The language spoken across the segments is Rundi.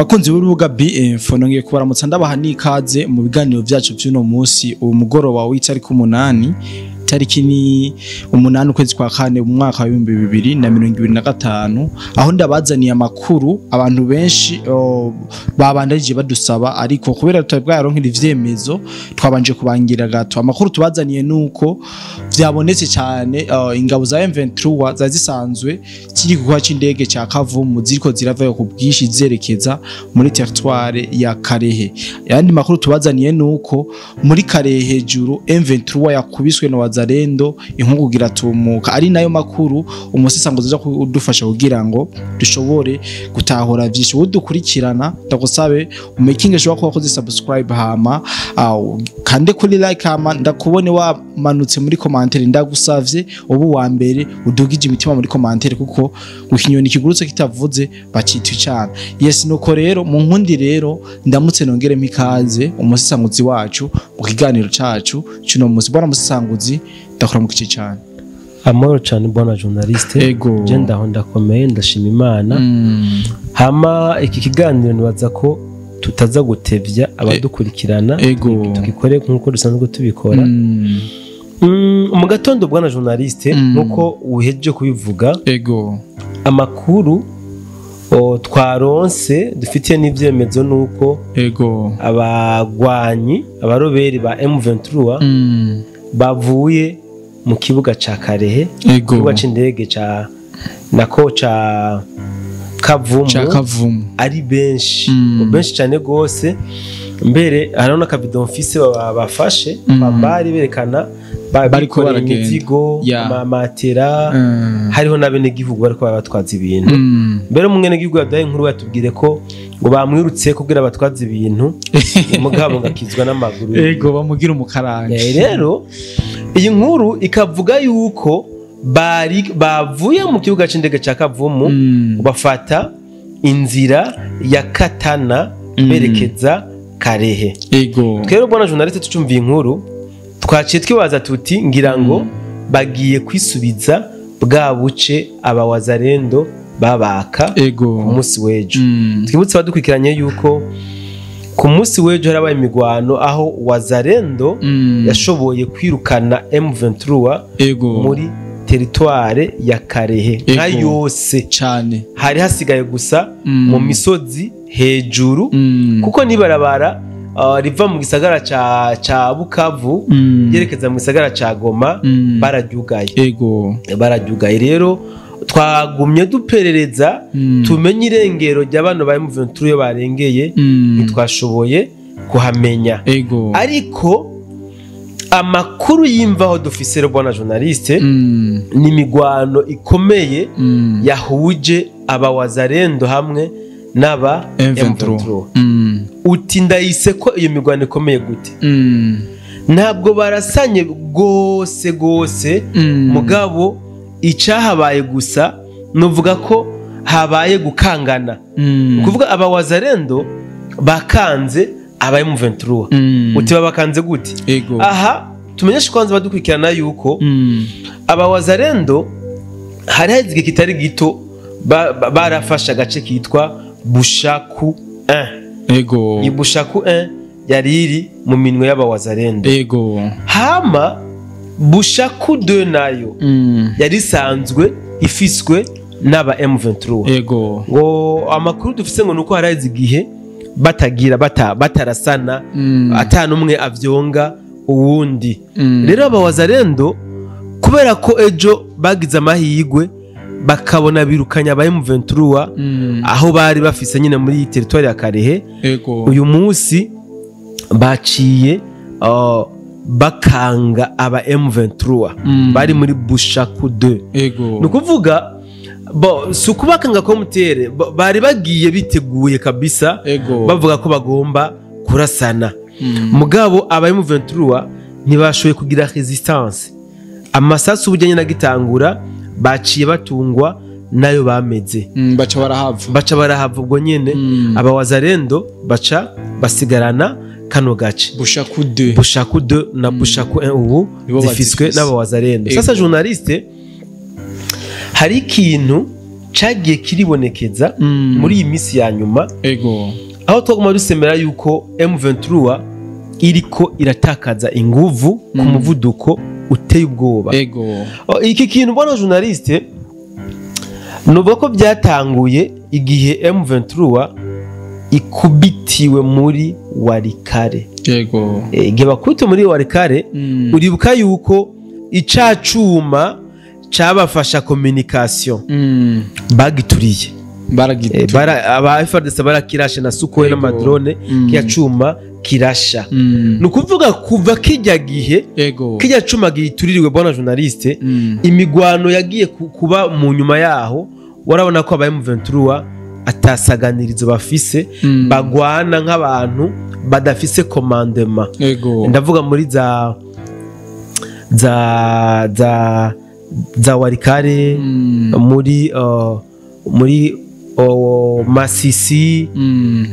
Bakunzi b'urubuga BF, nongeye kubaramutsa, ndabaha n'ikaze mu biganiro byacu by'uno munsi, uwo mugoroba w'itariki 8, tariki ni 8 ukwezi kwa kane mu mwaka wa 2025, aho ndabazaniye amakuru abantu benshi babandanije badusaba, ariko kubera tutari bwaronkera ivyemezo twabanje kubangira gato. Amakuru tubazaniye nuko vyabonetse cyane ingabo za M23 zari zisanzwe kiri ku c'indege ca Kavumu ziriko ziravayo ku bwinshi zerekeza muri territoire ya Karehe. Yandi makuru tubazaniye nuko muri Karehe hejuru M23 yakubiswe na Wazalendo, inkungu giratumuka. Ari nayo makuru umusisango uza kudufasha kugira ngo dushobore gutahura vyinshi. Udukurikirana, ndagusabe umaking sure ko wakoze subscribe, hama kande kuri like, hama ndakubone wamanutse muri commentaire. Ndagusavye ubu wa mbere udugije imitima muri commentaire, kuko ikinyoni kigurutse kitavuze bacita icana. Yes, nuko rero mu nkundi rero ndamutse nongeremo ikaze umusisanguzi wacu mu kiganiro cacu cuno musi. Bwana musisanguzi, ndakuramukije cyane. Amahoro cyane, bwana journaliste. Ego. Je ndaho, ndakomeye, ndashima Imana. Hama iki kiganiro nibaza ko tutaza gutevya abadukurikirana, Ego. tukikore nk'uko dusanzwe tubikora. Mu gatondo, bwana journaliste, nk'uko uhejeje kubivuga, amakuru twaronse dufitiye n'ivyemezo nuko abagwanyi, abaroberi ba M23 bavuye mu kibuga ca Karehe, ikibuga c'indege ca nako ca Kavumu, ca Kavumu, ari benshi, benshi cyane gose. Mbere hariho n'akavideo mfise bafashe bambari berekana Bariko bikoreye baragenda. imizigo, amamatera, hariho n'abenegihugu bariko barabatwaza ibintu. Mbere umwenegihugu yaduhaye inkuru yatubwire ko ngo bamwirutse kugira batwaze ibintu, umugabo ngo akizwa n'amaguru. Ego, bamugira umukaranje. Rero iyi nkuru ikavuga yuko bari bavuye mu kibuga c'indege ca Kavumu, bafata inzira ya Katana berekeza Karehe. Rero bwana journaliste, tucumviye inkuru twaciye twibaza tuti ngira ngo bagiye kwisubiza bwa buce abawazarendo babaka ku munsi w'ejo. Twibutse abadukurikiranye yuko ku munsi w'ejo harabaye imigwano aho Wazarendo yashoboye kwirukana M23 muri territoire ya Karehe nka yose. Hari hasigaye gusa mu misozi hejuru, kuko nibarabara riva mu gisagara ca Bukavu yerekeza mu gisagara ca Goma bararyugaye. Bararyugaye. Rero twagumye duperereza tumenye irengero rya bano ba M23 iyo barengeye, ntitwashoboye kuhamenya. Ariko amakuru y'imvaho dufise rero, bwana journaliste, ni imigwano ikomeye yahuje abawazarendo hamwe n'aba M23. M23. Uti ndayise ko iyo migwano ikomeye gute? Ntabwo barasanye gose gose, mugabo icahabaye gusa nuvuga ko habaye gukangana. Kuvuga abawazarendo bakanze aba M23. Uti babakanze gute? Aha tumenyeshe kwanza badukurikirana yuko abawazarendo hari haheze igihe kitari gito barafashe agace kitwa Bushaku 1. Iyi Bushaku 1 yari iri mu minwe y'abawazarendo. Hama Bushaku 2 nayo yari isanzwe ifiswe n'aba M23. Ngo amakuru dufise ngo nuko haraheze igihe batagira batarasana, ata n'umwe avyonga uwundi. Rero abawazarendo, kubera ko ejo bagize amahirwe bakabona birukanya aba M23 aho bari bafise nyine muri iyi territoire ya Karehe, uyu munsi baciye bakanga aba M23 bari muri Bushaku 2. Ni ukuvuga bo si ukubakanga ko mutere bari bagiye biteguye kabisa, bavuga ko bagomba kurasana. Mugabo aba M23 ntibashoboye kugira résistance. Amasasu ubujyanye nagitangura baciye batungwa nayo bameze. Baca barahava. Baca barahava ubwo nyene. Abawazarendo baca basigarana kano gace. Bushaku 2. Bushaku 2 na Bushaku 1 ubu Nibo zifiswe bazifise. n'abawazarendo. Sasa journaliste, hari ikintu cagiye kiribonekeza muri iyi minsi ya nyuma. Ego. Aho twaguma dusemera yuko M23 iriko iratakaza inguvu ku muvuduko uteye ubwoba. Ego. Iki kintu bwana journaliste, nuvuga ko byatanguye igihe M23 ikubitiwe muri Walikale. Ego. Igihe bakubitiwe muri Walikale, uribuka yuko icacuma cabafasha communication bagituriye. Aba FARDC barakirashe na Sukhoi n'amadrone, kiya cuma kirasha. Nukuvuga kuva kijya gihe kijya cuma gituririwe bwana journaliste, imigwano yagiye kuba mu nyuma yaho, warabona ko aba M23 atasaganirizo bafise, bagwana nk'abantu badafise commandement. Ndavuga muri za za za za Walikale, muri muri Masisi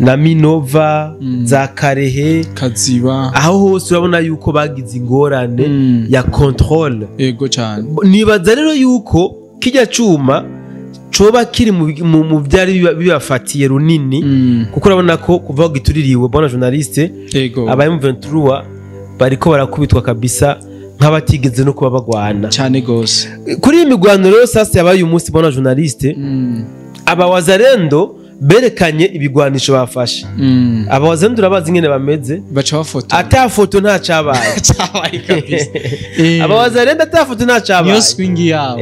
na Minova, za Karehe, Kaziba, aho hose urabona yuko bagize ingorane ya contrôle. Ego cyane. Nibaza rero yuko kijya cuma coba kiri mu byari bibafatiye runini, kuko urabona ko kuva gituririwe bwana journaliste, aba M23 bariko barakubitwa kabisa nk'abatigeze no kuba bagwana cyane gose. Kuri iyi migwano rero sasa yabaye uyu munsi bwana journaliste, aba wazalendo berekanye ibigwanisho bafashe. Aba wazalendo urabazi ingene bameze, baca bafoto, ata foto nta cabaye. Cabaye kabisa. Aba wazalendo ata foto nta cabaye, niyo swing yabo.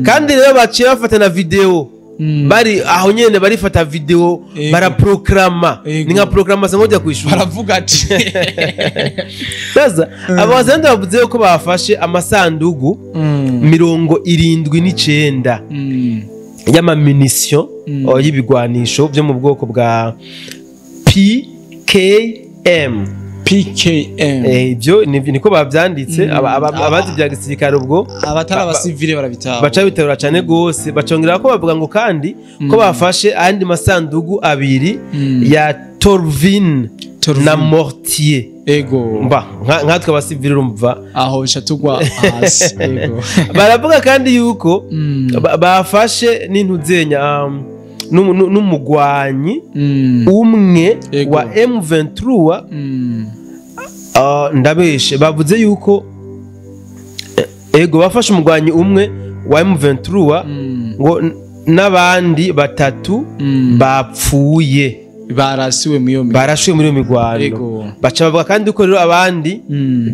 Kandi rero baciye bafata na video, bari aho nyene barifata video, baraproclama. Ni nka proclamation ngoja kwishura, baravuga ati sasa aba wazalendo bavuze ko bafashe amasandugu 79 y'amamunition y'ibigwanisho byo mu bwoko bwa PKM. PKM. Ibyo niko bavyanditse, abazi bya gisirikare ubwo abatari abasivile barabitaba, baca bitabura cyane gose. Bacongera ko bavuga ngo kandi ko bafashe andi masandugu abiri ya Torvin na Mortier. Ego. Mba nkatwe abasivile urumva aho bishatugwa hasi. Ego. Baravuga kandi yuko bafashe n'intuzenya n'umugwanyi umwe wa M23. Ndabeshe, bavuze yuko ego bafashe umugwanyi umwe wa M23 ngo n'abandi batatu bapfuye, barasiwe muri iyo migwano. Baca bavuga kandi ko rero abandi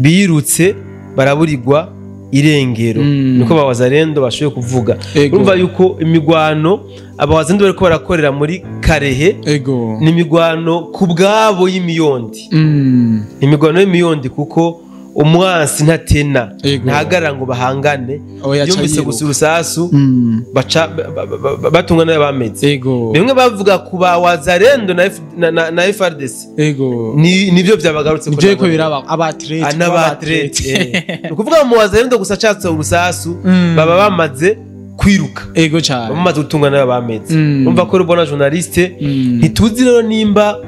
birutse baraburirwa irengero. Niko abawazalendo bashoboye kuvuga. Urumva yuko imigwano abawazalendo bariko barakorera muri Karehe ni imigwano ku bwabo y'imiyondi. Imigwano y'imiyondi kuko umwansi ntatena, ntahagarara ngo bahangane, yumvise gusa urusasu baca batunga nayo bameze. Bimwe bavuga ku ba wazalendo na FARDC. Nivyo byabagarutse ko nivyo biraba abatrete n'abatrete. Ni ukuvuga mu wazalendo gusa catse urusasu baba bamaze kwiruka. Ego cyane. Bamaze gutunga nayo bameze. Umva ko rubona journaliste, ntituzi rero nimba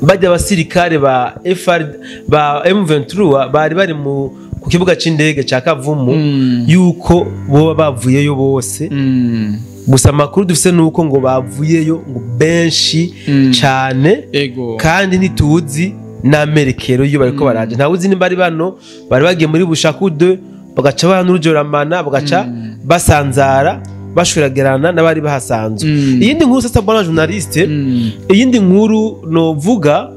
bajya abasirikare ba FR ba M23 bari bari mu ku kibuga c'indege ca Kavumu yuko boba bavuyeyo bose. Gusa amakuru dufise nuko ngo bavuyeyo ngo benshi cyane. Kandi ntituzi n'amerekero iyo bariko baraje. Nta uzi nimba ari bano bari bagiye muri Bushakude bagaca banurujoramana bagaca basanzara bashuragerana n'abari bahasanzwe. Iyindi nkuru sasa bwana journaliste, iyindi nkuru novuga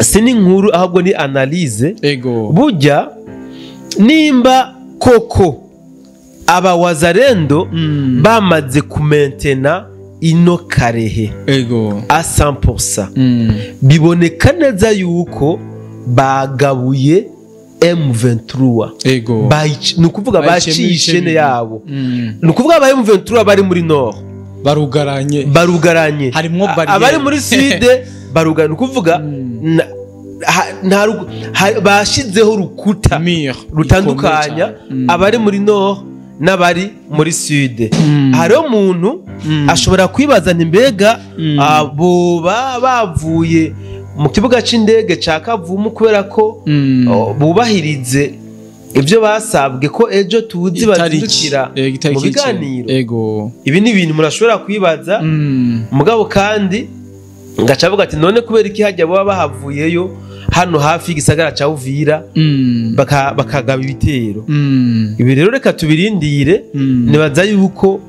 si ni nkuru ahubwo ni analyse. Burya nimba koko aba wazalendo bamaze kumentena ino Karehe a 100%, biboneka neza yuko bagabuye M23. Nukuvuga baciye ishene yabo. Nukuvuga aba M23 bari muri Nord barugaranye, harimwo barriere, abari muri Sud barugaranye. Nukuvuga bashizeho rukuta rutandukanya abari muri Nord n'abari muri Sud. Hariho umuntu ashobora kwibaza nti mbega boba bavuye mu kibuga c'indege ca Kavumu kubera ko bubahirize Ibyo basabwe ko ejo tuzi bazindukira mu biganiro. Ego. Ibi ni ibintu murashobora kwibaza. Mugabo kandi ngaca avuga ati none kubera iki hajya baba bahavuyeyo hano hafi y'igisagara ca Uvira bakagaba ibitero. Ibi rero reka tubirindire, nibaza yuko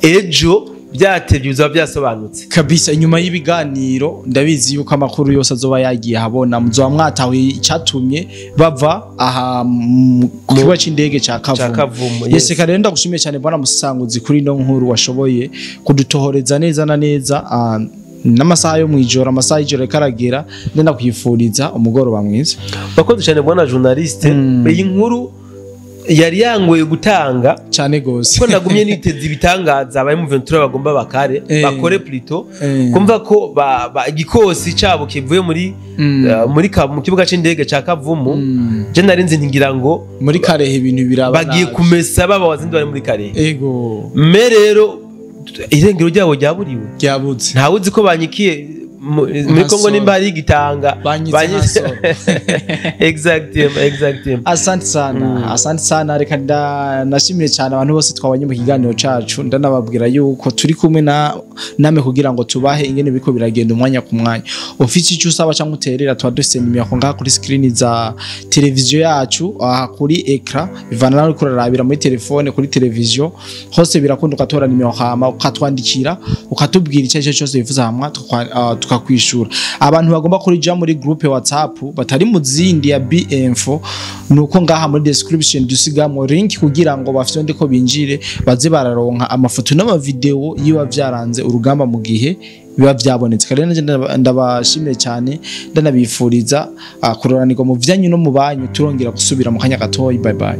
ejo byatevye bizaba byasobanutse kabisa. Inyuma y'ibiganiro ndabizi yuko amakuru yose azoba yagiye habona, muzoba mwatawe icatumye bava aha ku kibuga c'indege ca Kavumu. Yes. Reka rero ndagushimiye cyane bwana Musanguzi kuri ino nkuru washoboye kudutohoreza neza na neza, n'amasaha yo mwijoro, amasaha y'ijoro karagera. Ndenda kwifuriza umugoroba mwiza. Bakoze cyane bwana journaliste. Iyi nkuru yari yangoye gutanga cyane gose, ko nagumye niteze ibitangaza aba M23 bagomba bakare bakore plutôt kumva ko igikosi cabo kivuye muri muri mu kibuga c'indege ca Kavumu. Je narinzi ntingira ngo muri Karehe ibintu biraba bagiye kumesa baba wazindi bari muri Karehe. Ego. Me rero irengero ryabo ryaburiwe, ryabutse, ntawe uzi ko banyikiye muri Kongo nimba ari igitanga banyitse. Exactement. Asante sana. Asante sana. Reka nashimiye cyane abantu bose twabanye mu kiganiro cacu, ndanababwira yuko turi kumwe na name kugira ngo tubahe ingene biko biragenda umwanya ku mwanya. Ufite icyo usaba cyangwa uterera, tuba dufite nimero ngaha kuri screen za televiziyo yacu, aha kuri ecran, bivana nawe kurarabira muri telefone, kuri televiziyo hose birakunda, ukatora nimero hama ukatwandikira ukatubwira icyo aricyo cyose wifuza, hamwa tukakwishura. Abantu bagomba kurija muri groupe WhatsApp batari mu zindi ya BMfo, nuko ngaha muri description dusigamo link kugira ngo bafyonde ko binjire, baze bararonka amafoto n'amavideo yiba byaranze urugamba mu gihe biba byabonetse. Kandi ndabashimiye cyane, ndanabifuriza kuroranirwa mu vyanyu no mu banyu. Turongera gusubira mu kanya gatoyi. Bye bye.